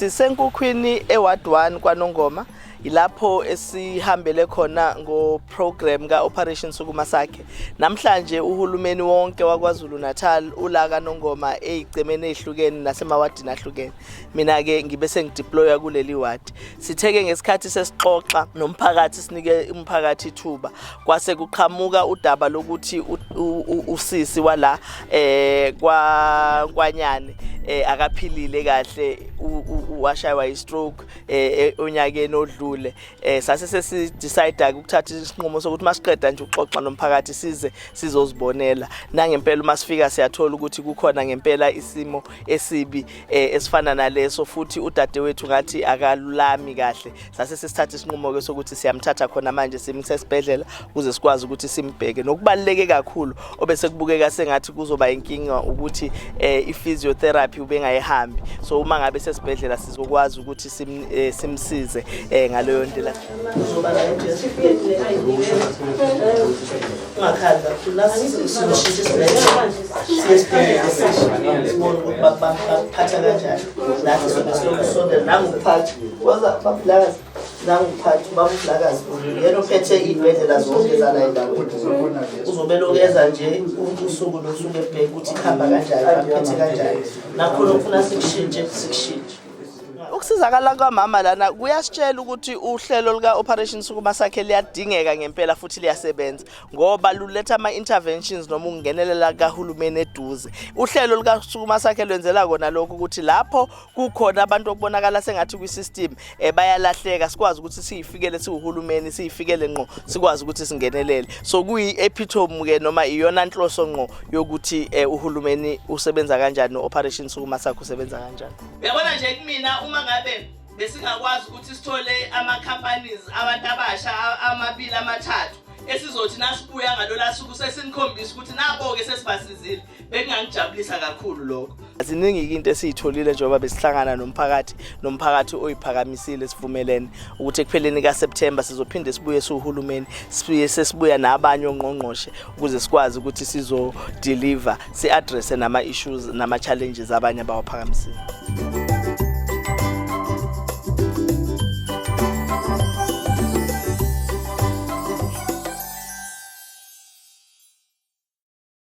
Sisenkukhwini eWard 1 kwaNongoma, ilapho esihambele khona ngo-program ka-Operation Sukuma Sakhe. Namhlanje uhulumeni wonke waKwaZulu Natal ula kaNongoma ey'cemeni ey'hlukene nasemawadini ahlukene. Mina-ke ngibe sengideploywa kuleli wadi. Sitheke ngesikhathi sesixoxa nomphakathi, sinike umphakathi ithuba, kwase kuqhamuka udaba lokuthi usisi wala kwaNkwanyane akaphilile kahle, washaywa i-stroke onyakeni odlule. Sase sesi-decide ukuthatha isinqumo sokuthi masiqeda nje ukuxoxa nomphakathi size sizozibonela. Nangempela uma sifika siyathola ukuthi kukhona ngempela isimo esibi esifana naleso, futhi udadewethu ngathi akalulami kahle. Sase sesithatha isinqumo ke sokuthi siyamthatha khona manje simse esibhedlela ukuze sikwazi ukuthi simbheke. Nokubaluleke kakhulu obese kubukeka sengathi kuzoba inkinga ukuthi i-physiotherapy ubengayihambi, so uma ngabe sesibhedlela sizokwazi ukuthi simsize ngaleyo ndlela. Uzoba la ungakhali kakhulu, nasizoshintsha isibhedlela, siye esibhedlela esisha, sibone ukuthi bakuphatha kanjani. Nathi sobe silokhu sisondela nangukuphatha woza babulakazi, nangukuphatha ubabulakazi yena ophethe iy'bhedlela zonke zala endaweni. Uzobe lokeza nje usuku nosuku ebheka ukuthi kuhamba kanjani, bakuphethe kanjani, nakhona okufuna sikushintshe, sikushintshe. Ukusizakala kwamama lana kuyasitshela ukuthi uhlelo luka-Operation Sukuma Sakhe liyadingeka ngempela futhi liyasebenza, ngoba luletha ama-interventions noma ukungenelela kahulumeni eduze. Uhlelo lukaSukuma Sakhe lwenzela kona lokho, ukuthi lapho kukhona abantu okubonakala sengathi kwi-system bayalahleka, sikwazi ukuthi siyifikele siwuhulumeni, siyifikele ngqo, sikwazi ukuthi singenelele. So kuyi-epitome-ke noma iyona nhloso ngqo yokuthi uhulumeni usebenza kanjani, no-Operation Sukuma Sakhe usebenza kanjani. Uyabona nje, kumina uma ngabe besingakwazi ukuthi sithole ama-companies, abantu abasha amabili amathathu, esizothi nasibuya ngalola suku sesinikhombisa ukuthi nabo-ke sesibasizile, bekungangijabulisa kakhulu lokho. Ziningi-ke into esiyitholile njengoba besihlangana nomphakathi, nomphakathi oyiphakamisile. Sivumelene ukuthi ekupheleni kaSeptember sizophinde sibuye siwuhulumeni, sibuye sesibuya nabanye ongqongqoshe ukuze sikwazi ukuthi sizo-deliver, si-addresse nama-issues nama-challenges abanye abawaphakamisile.